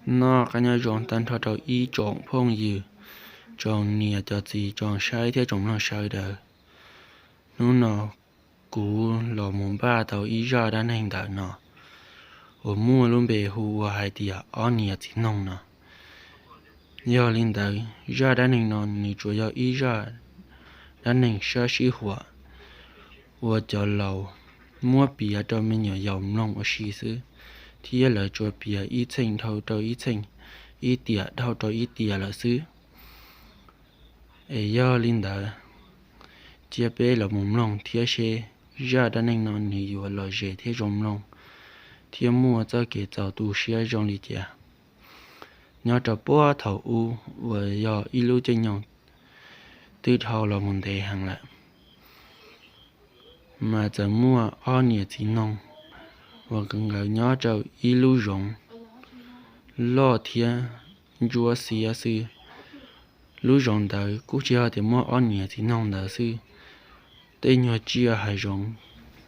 Noj qab nyob zoo tag nrho rau ib tsoom phooj ywg, tsoom niam cov txiv tsoom saib thiab tsoom mloog sawv daws. Hnub no kuv los mus npaj tau ib zaj dab neeg ntawm no uas muaj lub npe hu ua hais tias ob niam txiv noog no. Yog li ntawd zaj dab neeg no nws tsuas yog ib zaj dab neeg sab sib huam uas cov laus muab piav rau me nyuam yaus mloog ua si xwb, thiab lawv tsuas piav ib txheej dhau rau ib txheej, ib tiam dhau rau ib tiam lawm xwb. Es yog li ntawd, cia peb los mus mloog thiab seb zaj dab neeg no nws yuav lom zem thiab zoo mloog, thiab muaj txoj kev txaus tu siab zoo li cas. Nyob rau puag thaum ub uas yog ib lub caij nyoog twb dhau los mus ntev heev lawm, mas txawm muaj ob niam txiv noog uas nkawd nyob rau ib lub zoov loj thiab ntsuab xiab xwb. Lub zoov ntawd kuj tsis yog tias muaj ob niam txiv noog ntawd xwb, tej nyuag tsiaj hav zoov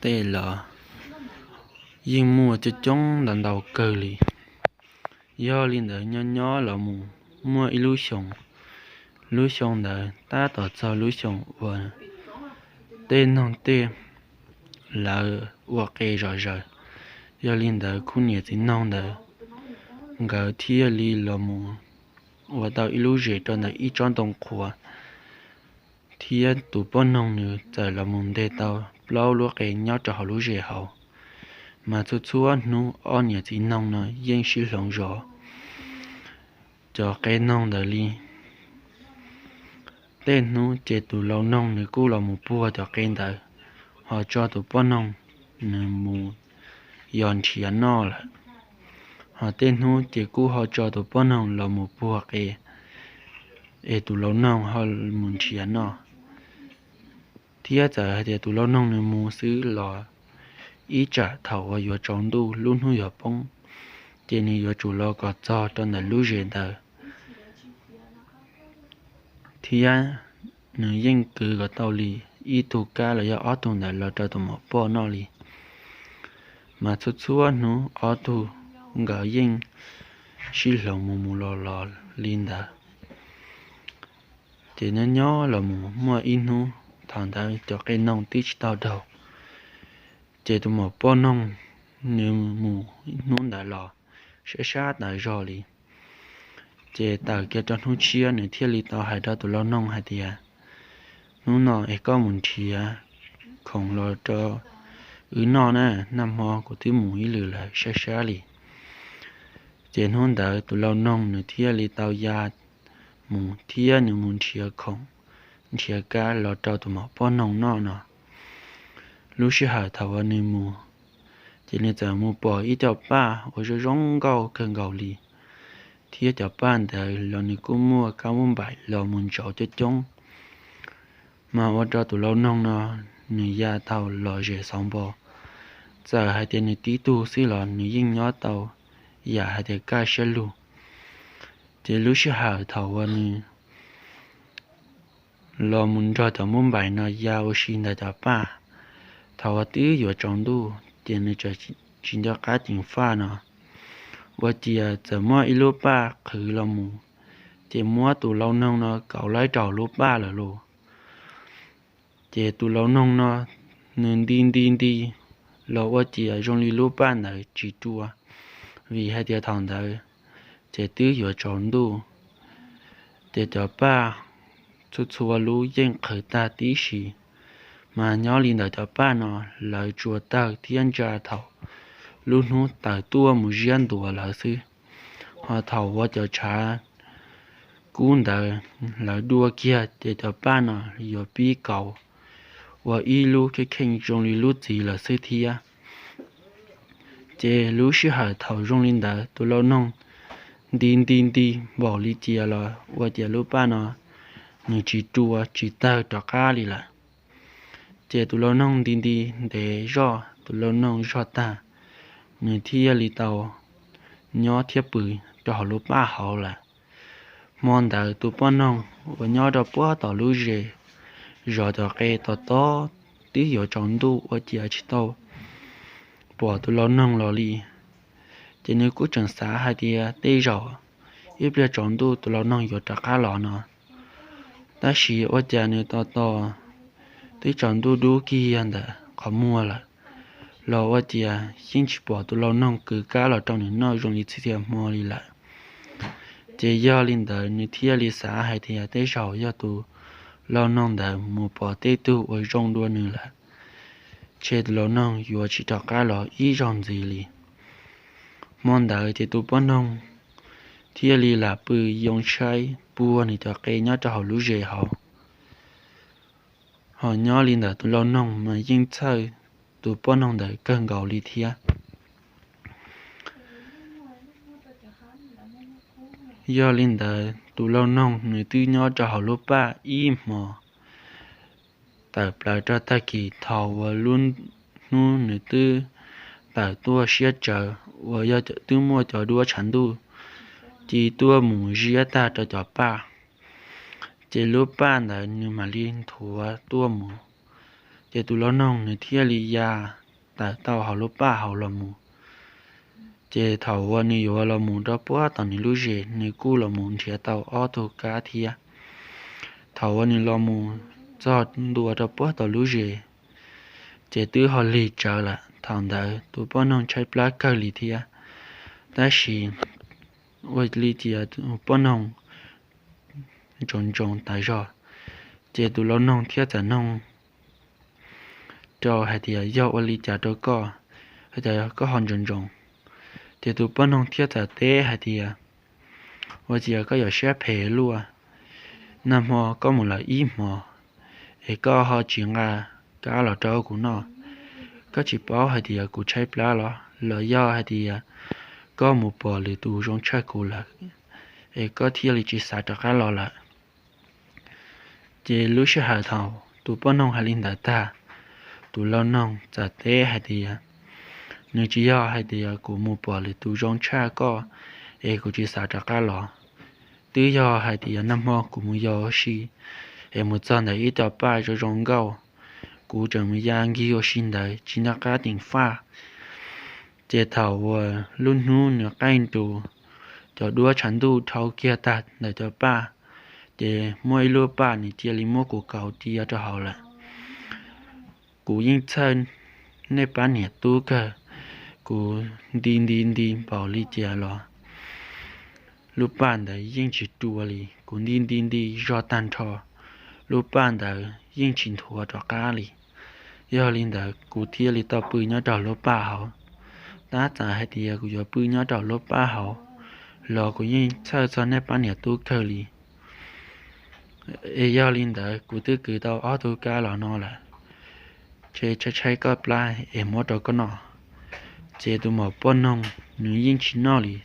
tej los yeej muaj coob coob ntau ntau kawg li. Yog li ntawd nyob nyob los mus muaj ib lub xyoo, lub xyoo ntawd tab tom txog lub xyoo uas tej noog tej lawv ua qe zom zaws. Yog li ntawd khub niam txiv noog ntawd nkawd thiaj li los mus ua tau ib lub zes rau ntawm ib tsob ntoo qhuav, thiab tus poj noog nws txawm los mus nteg tau plaub lub qe nyob rau hauv lub zes hauv. Mas txhua txhua hnub ob niam txiv noog no yeej sib hloov zov cov qe noog ntawd li. Tej hnub ces tus lau noog nws kuj los mus puag cov qe ntawd, ho tso tus poj noog nws mus yos nrhiav noj lawm. Ho tej hnub ces kuj ho tso tus poj noog los mus puag qe, es tus lau noog ho mus nrhiav noj. Thiab txawm hais tias tus lau noog nws mus xwb los ib tsam thaum uas yuav tsaus ntuj lub hnub yuav poob, ces nws yuav tsum los kom txog rau ntawm lub zes ntawd, thiab nws yeej kwv kom tau li ib tug kab los yog ob tug ntawd los rau tus maum poj noj li. Mas txhua txhua hnub ob tug nkawd yeej sib hloov mus mus los los li ntawd. Ces nyob nyob los mus muaj ib hnub, thaum ntawd cov qe noog twb tsis tau daug, ces tus maum poj noog nws mus hnub ntawd los sab sab tas zog li. Ces tawm kiag rau hnub tshiab nws thiaj li tau hais rau tus lau noog hais tias, hnub no es koj mus nrhiav khoom los rau wb noj na, nag hmo kuv twb mus ib lwm lawm sab sab li. Ces hnub ntawd tus lau noog nws thiaj li tau ya mus thiab nws mus nrhiav khoom, nrhiav kab los rau tus maum poj noog noj no. Lub sij hawm thaum uas nws mus, ces nws txawm mus pom ib co paj uas zoo zoo nkauj kawg nkaus li, thiab cov paj ntawd los nws kuj muaj kab mub npaim los mus ntsauv coob coob. Mas ua rau tus lau noog no nws ya tau lom zem xauv npo, txawm hais tias nws tib tug xwb los nws yeej nyob tau yam hais tias kaj siab lug. Ces lub sij hawm thaum uas nws los mus nrog cov mub npaim no ya ua si ntawm cov paj, thaum uas twb yuav tsaus ntuj ces nws tseem tsis nco qab ceev faj no, ua ciav txawm muaj ib lub paj qhwv los mus, ces muab tus lau noog no kauv laib rau lub paj lawm lauj. Ces tus lau noog no nws nti nti nti los ua ciav zoo li lub paj ntawd tsis rua, vim hais tias thaum ntawd ces twb yuav tsaus ntuj, ces cov paj txhua txhua lub yeej qhwv tag tib si. Mas nyob li ntawd cov paj no lawv tsuas tawg thiab ntsa thaum lub hnub tawm tuaj mus ziab ntua lawm xwb. Ho thaum uas cov tshav kub ntawd lawv dua kiag ces cov paj no yuav pib kauv ua ib lub kheej kheej zoo li lub txiv lawm xwb thiab. Ces lub sij hawm thaum zoo li ntawd tus lau noog nti nti nti npaum li cas los ua ciav lub paj no nws tsis rua tsis tawg rov qab li lawm. Ces tus lau noog nti nti ntev zoj, tus lau noog zog tag, nws thiaj li tau nyob thiab pw rau hauv lub paj hauv lawm. Hmo ntawd tus poj noog uas nyob rau puag tom lub zes zov cov qe tos tos, twb yuav tsaus ntuj ua ciav tsis tau pom tus lau noog los li. Ces nws kuj tseem xav hais tias tej zaum ib pliag tsaus ntuj tus lau noog yuav rov qab los no, tab sis ua cas nws tos tos twb tsaus ntuj dub kiag ntawm qhov muag lawm, los ua cas yeej tsis pom tus lau noog kwv kab los rau nws noj zoo li txhia txhia hmo li lawm. Ces yog li ntawd nws thiaj li xav hais tias tej zaum yog tus lau noog ntawd mus pom tej tug uas zoo dua nws lawm, ces tus lau noog yuav tsis rov qab los ib zaug ntxiv li. Hmo ntawd ces tus poj noog thiaj li lam pw yoo tshaib puag nws cov qe nyob rau hauv lub zes hauv. Ho nyob li ntawd tus lau noog mas yeej txhawj tus poj noog ntawd kawg nkaus li thiab. Yog li ntawd tus lau noog nws twb nyob rau hauv lub paj ib hmos, tawm plaws rau tag kis thaum uas lub hnub nws twb tawm tuaj siab tsawv uas yog twb muaj cov duab tshav ntuj ci tuaj mus ziab tag rau cov paj. Ces lub paj ntawd nws mam li nthuav tuaj mus. Ces tus lau noog nws thiaj li ya tawm tau hauv lub paj hauv los mus. Ces thaum uas nws yuav los mus rau puag tom nws lub zes, nws kuj los mus nrhiav tau ob tug kab thiab. Thaum uas nws los mus txog ntua rau puag tom lub zes, ces twb ho lig tsawv lawm. Thaum ntawd tus poj noog tshaib plab kawg li thiab. Tab sis ua li cas tus poj noog ntsoov ntsoov tas zog, ces tus lau noog thiaj txawm noog rau hais tias, yog ua li cas rau koj, hais tias koj ho ntsoov ntsoov? Ces tus poj noog thiaj txawm teb hais tias, ua cas koj yuav siab phem luaj? Nag hmo koj mus lawm ib hmos, es koj ho tsis nqa kab los rau kuv noj. Koj tsis paub hais tias kuv tshaib plab los, los yog hais tias koj mus pom lwm tus zoo tshaj kuv lawm, es koj thiaj li tsis xav rov qab los lawm? Ces lub sij hawm thaum tus poj noog hais li ntawd tag, tus lau noog txawm teb hais tias, nws tsis yog hais tias kuv mus pom lwm tus zoo tshaj koj es kuv tsis xav rov qab los. Twb yog hais tias nag hmo kuv mus yos ua si, es mus txog ntawm ib co paj zoo zoo nkauj, kuv tseem mus ya nkig ua si ntawd tsis nco qab ceev faj. Ces thaum uas lub hnub nws qaij nrus, cov duab tshav ntuj dhau kiag tag ntawm cov paj, ces muaj ib lub paj nws cia li muab kuv kaus cia rau hauv lawm. Kuv yeej txhawj nej pab niam tub kawg, kuv nti nti nti npaum li cas los lub paj ntawd yeej tsis rua li. Kuv nti nti nti zog tag nrho, lub paj ntawd yeej tsis nthuav rov qab li. Yog li ntawd kuv thiaj li tau pw nyob rau lub paj hauv. Tab txawm hais tias kuv yuav pw nyob rau lub paj hauv los kuv yeej txhawj txog nej pab niam tub kawg li. Es yog li ntawd kuv twb kwv tau ob tug kab los no lawm, ces tshaib tshaib koj plab es muab rau koj noj. Ces tus maum poj noog nws yeej tsis noj li,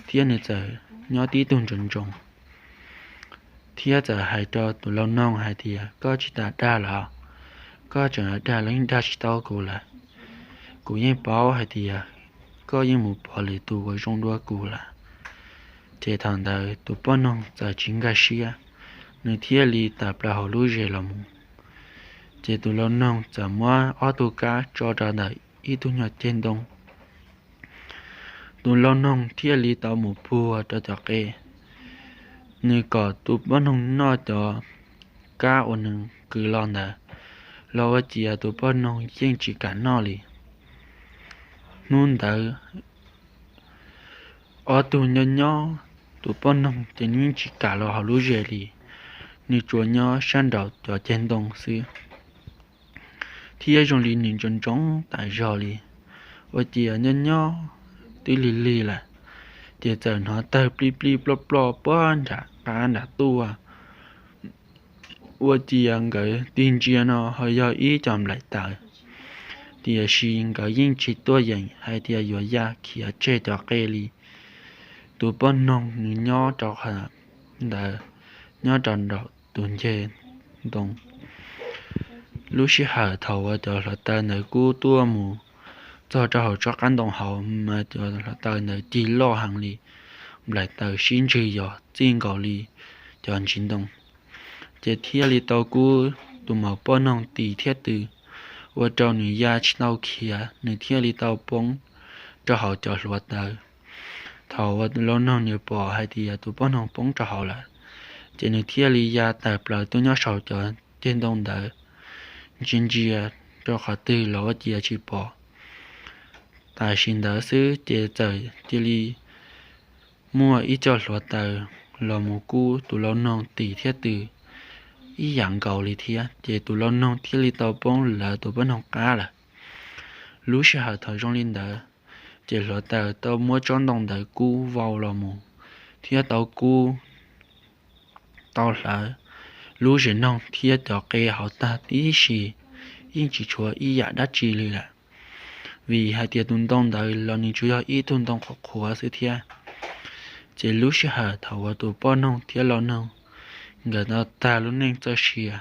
thiab nws txawm nyob tib tug ntsoov ntsoov, thiab txawm hais rau tus lau noog hais tias, koj tsis tas dag lawm, koj tseem dag los yeej dag tsis tau kuv lawm. Kuv yeej paub hais tias koj yeej mus pom lwm tus uas zoo dua kuv lawm. Ces thaum ntawd tus poj noog txawm tsis nkag siab, nws thiaj li tawm plaws hauv lub zes los mus. Ces tus lau noog txawm muab ob tug kab tso rau ntawm ib tug nyuag ceg ntoo. Tus lau noog thiaj li tau mus puag rau cov qe. Nws kom tus poj noog noj cov kab uas nws kwv los ntawd, los ua ciav tus poj noog yeej tsis kam noj li. Hnub ntawd ob tug nyob nyob, tus poj noog ces nws yeej tsis kam los hauv lub zes li, nws tsuas nyob sab nraum cov ceg ntoo xwb. Thiab zoo li nws ntsoov ntsoov tas zog li, ua ciav nyob nyob twb lig lig lawm, ces txawm hnov tawg plij plij ploj ploj puag nram qab nram tuaj. Ua ciav nkawd tig ntsia no ho yog ib co nplaim taws, tiam sis nkawd yeej tsis tuaj yeem hais tias yuav ya khiav tseg cov qe li. Tus poj noog nws nyob rau qhov ntawd, nyob rau nraum tus nceg ntoo. Lub sij hawm thaum uas cov hluav taws ntawd kub tuaj mus txog rau hauv tsob qab ntoo hauv mas cov hluav taws ntawd cig loj heev li, nplaim taws sib ntswg yos txij nkaus li cov ntsis ntoo. Ces thiaj li tau kub tus maum poj noog tis thiab tw, ua rau nws ya tsis tau khiav, nws thiaj li tau poob rau hauv cov hluav taws. thaum uas tus lau noog nws pom hais tias tus poj noog poob rau hauv lawm, ces nws thiaj li ya tawm plaws tuaj nyob saum cov ceg ntoo ntawd, ntsia ntsia rau qhov twg los ua cas tsis pom. Tam sim ntawd xwb ces txawm cia li muaj ib co hluav taws los mus kub tus lau noog tim thiab tw ib yam nkaus li thiab, ces tus lau noog thiaj li tau poob lawv tus poj noog qab lawm. Lub sij hawm thaum zoo li ntawd, ces hluav taws tau muab tsob ntoo ntawd kub vau los mus, thiab tau kub tau hlawv lub zes noog thiab cov qe hauv tag tib si, yeej tsis tshuav ib yam dab tsi li lawm. Vim hais tias tus ntoo ntawd los nws tsuas yog ib tug ntoo qhuav qhuav xwb thiab. Ces lub sij hawm thaum uas tus poj noog thiab lau noog nkawd tau tag lub neej txoj sia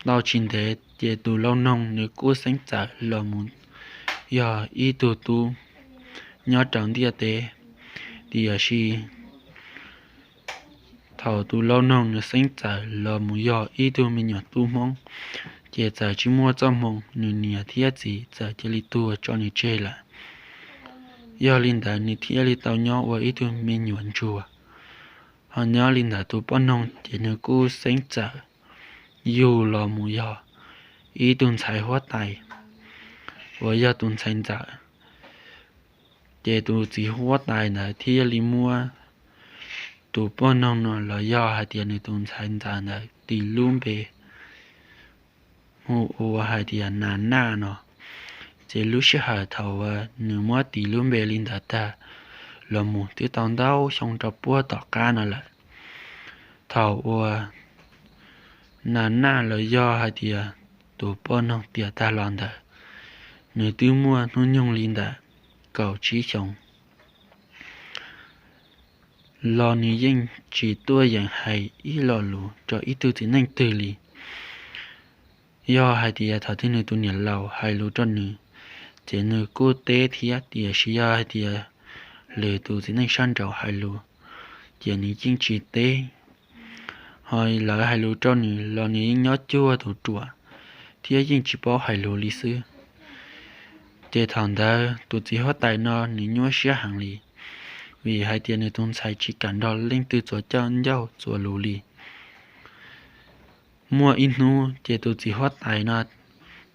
tau tsis ntev, ces tus lau noog nws kuj xeeb txawm los mus yog ib tug tub nyob rau ntiaj teb. Tiam sis thaum tus lau noog nws xeeb txawm los mus yog ib tug me nyuam tub Hmoob, ces txawm tsis muaj txoj hmoo, nws niam thiab txiv txawm cia li tuag tso nws tseg lawm. Yog li ntawd nws thiaj li tau nyob ua ib tug me nyuam ntsuag. Ho nyob li ntawd tus poj noog ces nws kuj xeeb txawm yug los mus yog ib tug ntxhais huab tais uas yog tus ntxhais ntxawm. Ces tus txiv huab tais ntawd thiaj li muab tus poj noog no los yog hais tias nws tus ntxhais ntxawm ntawd tis lub npe hu ua hais tias Nas Naj no. Ces lub sij hawm thaum uas nws muab tis lub npe li ntawd tag los mus twb tau ntau xyoo rau puag tom qab no lawm. Thaum uas Nas Naj los yog hais tias tus poj noog tiam tag los ntawd, nws twb muaj hnub nyoog li ntawm kaum tsib xyoos los nws yeej tsis tuaj yeem hais ib lo lus rau ib tug txiv neej twg li. Yog hais tias thaum twg nws tus niam laus hais lus rau nws, ces nws kuj teb thiab, tiam sis yog hais tias lwm tus txiv neej sab nraud hais lus, ces nws yeej tsis teb. Ho lawv hais lus rau nws los nws yeej nyob cuag tus ruam thiab yeej tsis paub hais lus li xwb. Ces thaum ntawd tus txiv huab tais no nws nyuaj siab heev li, vim hais tias nws tus ntxhais tsis kam nrog leej twg txuas coj ncauj txuas lus li. Muaj ib hnub ces tus txiv huab tais no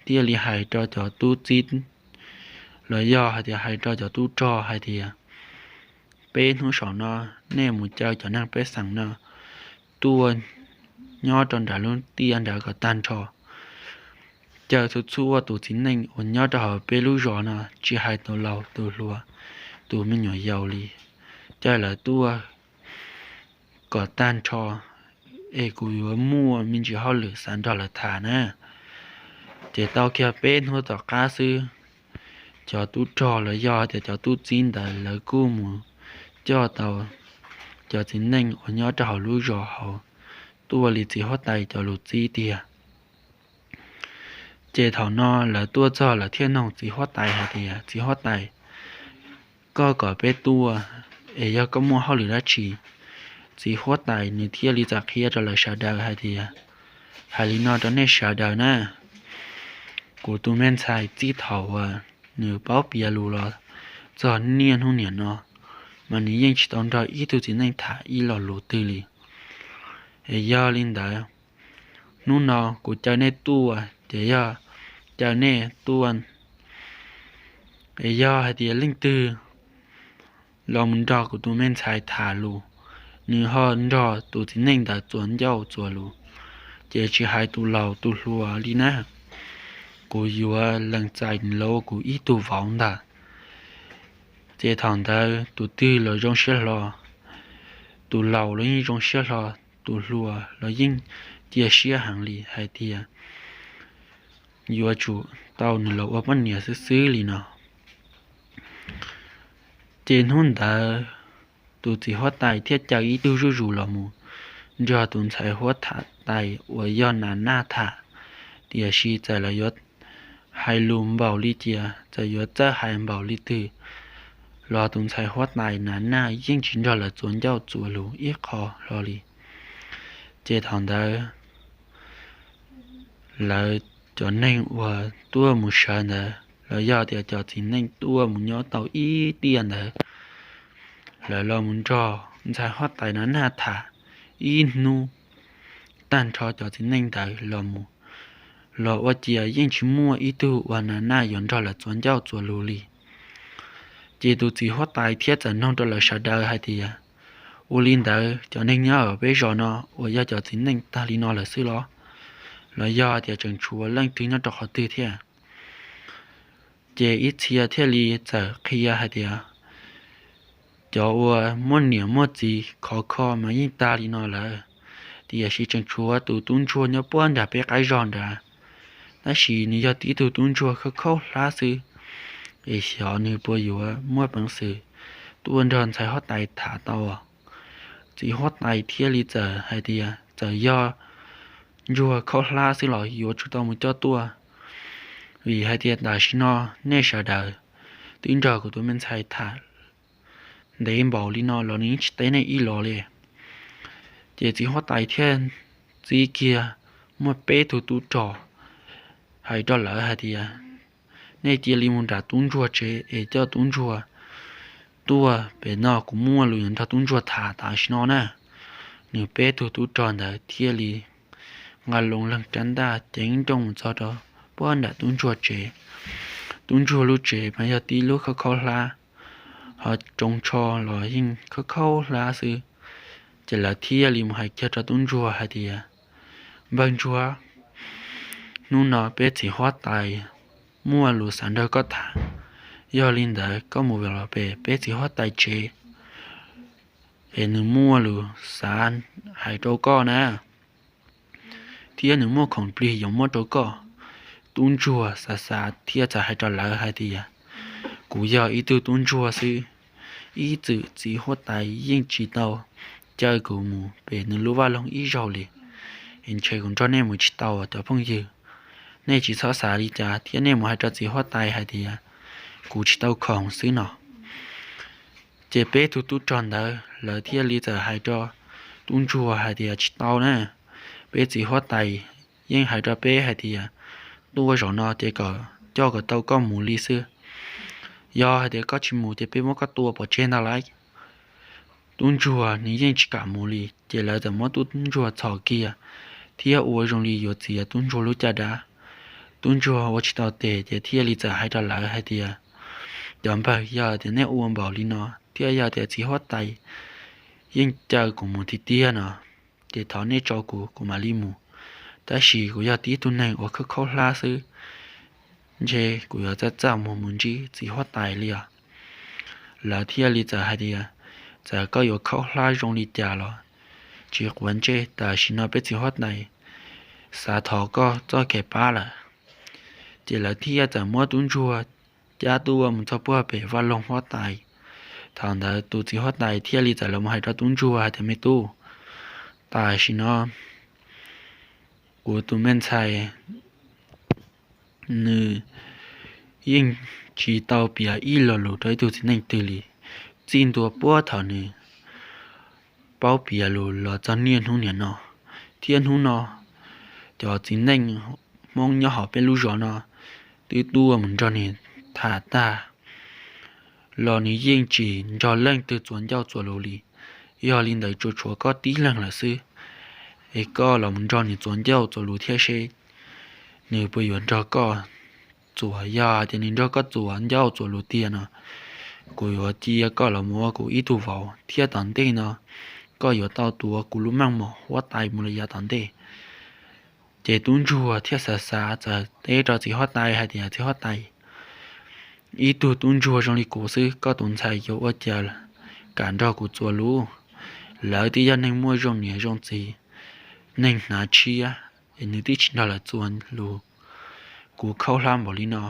thiaj li hais rau cov tub txib los yog hais tias hais rau cov tub rog hais tias, peb hnub saum no nej mus caw cov neeg pej xeem no tuaj nyob rau nram lub tiaj nrad kom tag nrho. Caw txhua txhua tus txiv neej uas nyob rau hauv peb lub zos no, tsis hais tus laus tus hluas, tus me nyuam yaus li, caw lawv tuaj kom tag nrho, es kuv yuav muaj me ntsis hauj lwm xav nrog lawv tham na. Ces tau kiag peb hnub tom qab xwb, cov tub rog los yog tias cov tub txib ntawd lawv kuj mus coj tau cov txiv neej uas nyob rau hauv lub zos hauv tuaj li txiv huab tais cov lus txib tiag. Ces thaum no lawv tuaj txog lawv thiaj noog txiv huab tais hais tias, txiv huab tais, koj kom peb tuaj es yog koj muaj hauj lwm dab tsi? Txiv huab tais nws thiaj li txawm qhia rau lawv sawv daws hais tias, hais li no rau nej sawv daws na, kuv tus me ntxhais txij thaum uas nws paub piav lus los txog niaj hnub niam no, mas nws yeej tsis tau nrog ib tug txiv neej tham ib lo lus twg li. Es yog li ntawd, hnub no kuv caw nej tuaj ces yog caw nej tuaj, es yog hais tias leej twg los mus nrog kuv tus me ntxhais tham lus, nws ho nrog tus txiv neej ntawd txuas ncauj txuas lus, ces tsis hais tus laus tus hluas li na, kuv yuav lees txais nws los ua kuv ib tug vauv ntag. Ces thaum ntawd tus twg los zoo siab hlo, tus laus los yeej zoo siab hlo, tus hluas los yeej cia siab heev li hais tias yuav tsum tau nws los ua poj niam xwb xwb li no. Ces hnub ntawd tus txiv huab tais thiaj caw ib tug zuj zus los mus nrog tus ntxhais huab tais uas yog Nas Naj tham, tiam sis txawm lawv yuav hais lus npaum li cas, txawm yuav txawj hais npaum li twg los tus ntxhais huab tais Nas Naj yeej tsis nrog lawv txuas ncauj txuas lus ib qho hlo li. Ces thaum ntawd lawv cov neeg uas tuaj mus sawv ntawd los yog tias cov txiv neej tuaj mus nyob tau ib tiam ntawd, lawv los mus nrog ntxhais huab tais Nas Naj tham ib hnub. Tag nrho cov txiv neej ntawd los mus, los ua ciav yeej tsis muaj ib tug uas Nas Naj yuav nrog lawv txuas ncauj txuas lus li. Ces tus txiv huab tais thiaj txawm nug rau lawv sawv daws hais tias, ua li ntawd cov neeg nyob peb zos no uas yog cov txiv neej tag li no lawm xwb los, los yog tias tseem tshuav leej twg nyob rau qhov twg thiab? Ces ib txhia thiaj li txawm qhia hais tias, cov uas muaj niam muaj txiv khov kho mas yeej tag li no lawm, tiam sis tseem tshuav tus tub ntsuag nyob puag nram peb qab zos nrad, tab sis nws yog tib tug tub ntsuag khaub khaub hlab xwb, es xyov nws puas yuav muaj peev xwm tuaj nrog ntxhais huab tais tham tau. Txiv huab tais thiaj li txawm hais tias, txawm yog ntsuag khaub hlab xwb los yuav tsum tau mus coj tuaj, vim hais tias tam sim no nej sawv daws twb nrog kuv tus me ntxhais tham ntev npaum li no los nws yeej tsis teb nej ib los li. Ces txiv huab tais thiaj txib kiag muaj peb tug tub rog hais rau lawv hais tias, nej cia li mus nram tub ntsuag tsev es coj tub ntsuag tuaj pem no, kuv muaj lus yuav nrog tub ntsuag tham tam sim no na. Nws peb tug tub rog ntawd thiaj li nqa loo leeg rab ntaj ceev nrooj mus txog rau puag nram tub ntsuag tsev. Tub ntsuag lub tsev mas yog tib lub khaub khaub hlab, ho tsoo tsho los yeej khaub khaub hlab xwb. Ces lawv thiaj li mus hais kiag rau tub ntsuag hais tias, npawg ntsuag, hnub no peb txiv huab tais muaj lus xav nrog koj tham, yog li ntawd koj mus los pem peb txiv huab tais tsev es nws muaj lus xav hais rau koj na, thiab nws muaj khoom plig yuav muab rau koj. Tub ntsuag xav xav thiaj txawm hais rau lawv hais tias, kuv yog ib tug tub ntsuag xwb, ib txwm txiv huab tais yeej tsis tau caw kuv mus pem nws lub vaj loog ib zaug li, es ntshe kuv nrog nej mus tsis tau cov phooj ywg. Nej tsis txhob xav li cas thiab nej mus hais rau txiv huab tais hais tias kuv tsis tau khoom xwb no. Ces peb tug tub rog ntawd lawv thiaj li txawm hais rau tub ntsuag hais tias, tsis tau na, peb txiv huab tais yeej hais rau peb hais tias tuaj zaum no ces kom coj kom tau koj mus li xwb. Yog hais tias koj tsis mus ces peb muab koj tua pov tseg ntag lauj. Tub ntsuag nws yeej tsis kam mus li, ces lawv txawm muab tub ntsuag txhom kiag thiab ua zoo li yuav txiav tub ntsuag lub caj dab. Tub ntsuag ua tsis tau tes ces thiaj li txawm hais rau lawv hais tias, cov npawg, yog tias nej ua npaum li no thiab yog tias txiv huab tais yeej caw kuv mus tiag tiag no, ces thov nej tso kuv, kuv mam li mus. Tab sis kuv yog tib tug neeg uas khaub khaub hlab xwb, ntshe kuv yuav txaj txaj muag mus ntsib txiv huab tais li os. Lawv thiaj li txawm hais tias, txawm koj yuav khaub hlab zoo li cas los tsis quav ntsej, tam sim no peb txiv huab tais xav thov koj txoj kev pab lawm. Ces lawv thiaj txawm muab tub ntsuag cab tuaj mus txog puag pem vaj loog huab tais. Thaum ntawd tus txiv huab tais thiaj li txawm los mus hais rau tub ntsuag hais tias, me tub, tam sim no kuv tus me ntxhais nws yeej tsis tau piav ib lo lus rau ib tug txiv neej twg li, txij ntua puag thaum nws paub piav lus los txog niaj hnub niam no, thiab hnub no cov txiv neej Hmoob nyob hauv peb lub zos no twb tuaj mus nrog nws tham tag los nws yeej tsis nrog leej twg txuas ncauj txuas lus li. Yog li ntawd tsuas tshuav koj tib leeg lawm xwb, es koj los mus nrog nws txuas ncauj txuas lus thiab seb nws puas yuav nrog koj txuas. Yog tias nws nrog koj txuas ncauj txuas lus tiag no, kuv yuav cia koj los mus ua kuv ib tug vauv thiab tom ntej no koj yuav tau tuav kuv lub meej mom huab tais mus li yav tom ntej. Ces tub ntsuag thiaj xav xav txawm teb rau txiv huab tais hais tias, txiv huab tais, ib tug tub ntsuag zoo li kuv xwb koj tus ntxhais yuav ua cas kam nrog kuv txuas lus? Lawv twb yog neeg muaj zoo niam zoo txiv, neeg hnav tshiab, es nws twb tsis nrog lawv txuas lus. Kuv khaub hlab npaum li no,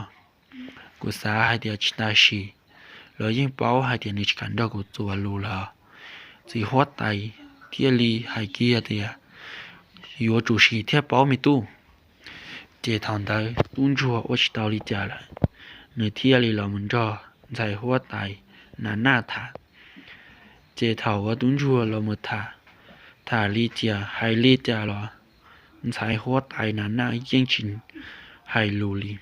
kuv xav hais tias tsis tas sim los yeej paub hais tias nws tsis kam nrog kuv txuas lus lawm. Txiv huab tais thiaj li hais kiag tias, yuav tsum sim thiaj paub me tub. Ces thaum ntawd tub ntsuag ua tsis tau li cas lawm, nws thiaj li los mus nrog ntxhais huab tais Nas Naj tham. Ces thaum uas tub ntsuag los mus tham, tham li cas hais li cas los ntxhais huab tais Nas Naj yeej tsis hais lus li.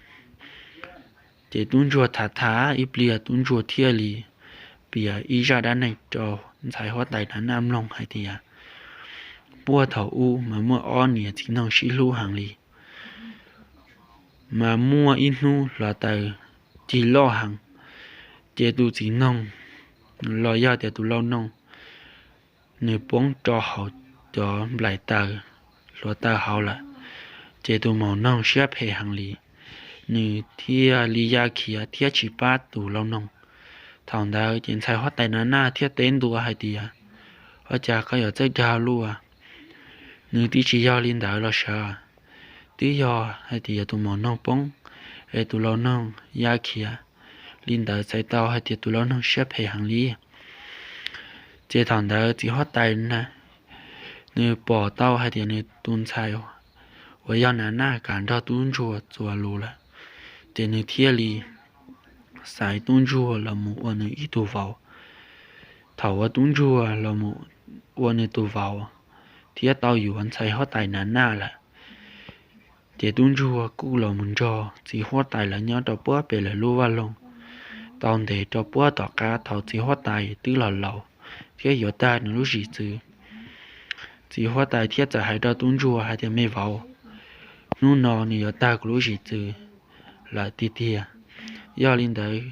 Ces tub ntsuag tham tham ib pliag, tub ntsuag thiaj li piav ib zaj dab neeg rau ntxhais huab tais Naj Naj mloog hais tias, puag thaum ub mas muaj ob niam txiv noog sib hlub heev li, mas muaj ib hnub hluav taws cig loj heev, ces tus txiv noog los yog tias tus lau noog, nws poob rau hauv cov nplaim taws, hluav taws hauv lawm. Ces tus maum noog siab phem heev li, nws thiaj li ya khiav thiab tsis pab tus lau noog. Thaum ntawd ces ntxhais huab tais Naj Naj thiaj teb ntua hais tias, ua cas koj yuav txawj dag luaj? Nws twb tsis yog li ntawd los sav, twb yog hais tias tus maum noog poob es tus lau noog ya khiav li ntawd txhais tau hais tias tus lau noog siab phem heev li. Ces thaum ntawd txiv huab tais na, nws pom tau hais tias nws tus ntxhais uas yog Naj Naj kam nrog tub ntsuag txuas lus lawm, ces nws thiaj li xaiv tub ntsuag los mus ua nws ib tug vauv. Thaum uas tub ntsuag los mus ua nws tus vauv thiab tau yuav ntxhais huab tais Naj Naj lawm, ces tub ntsuag kuj los mus nrog txiv huab tais lawv nyob rau puag pem lawv lub vaj loog tau ntev rau puag tom qab thaum txiv huab tais twb los laus thiab yuav tag nws lub zim txwv. Txiv huab tais thiaj txawm hais rau tub ntsuag hais tias, me vauv, hnub no nws yuav tag kuv lub zim txwv lawm tiag tiag. Yog li ntawd,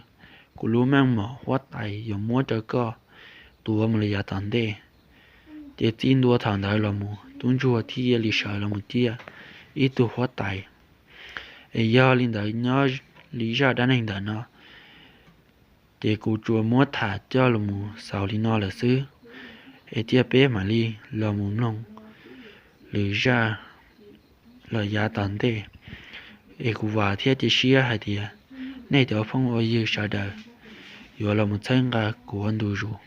kuv lub meej mom huab tais yuav muab rau koj tuav mus li yav tom ntej. Ces txij ntua thaum ntawd los mus tub ntsuag thiaj li sawv los mus ciaj ib tug huab tais. Es yog li ntawd nyob li zaj dab neeg ntawm no, ces kuv tsuas muab tham coj los mus xaus li no lawm xwb, es cia peb mam li los mus mloog lwm zaj los yav tom ntej. Es kuv vam thiab cia siab hais tias nej cov phooj ywg sawv daws yuav los mus txhawb nqa kuv ua ntu zus.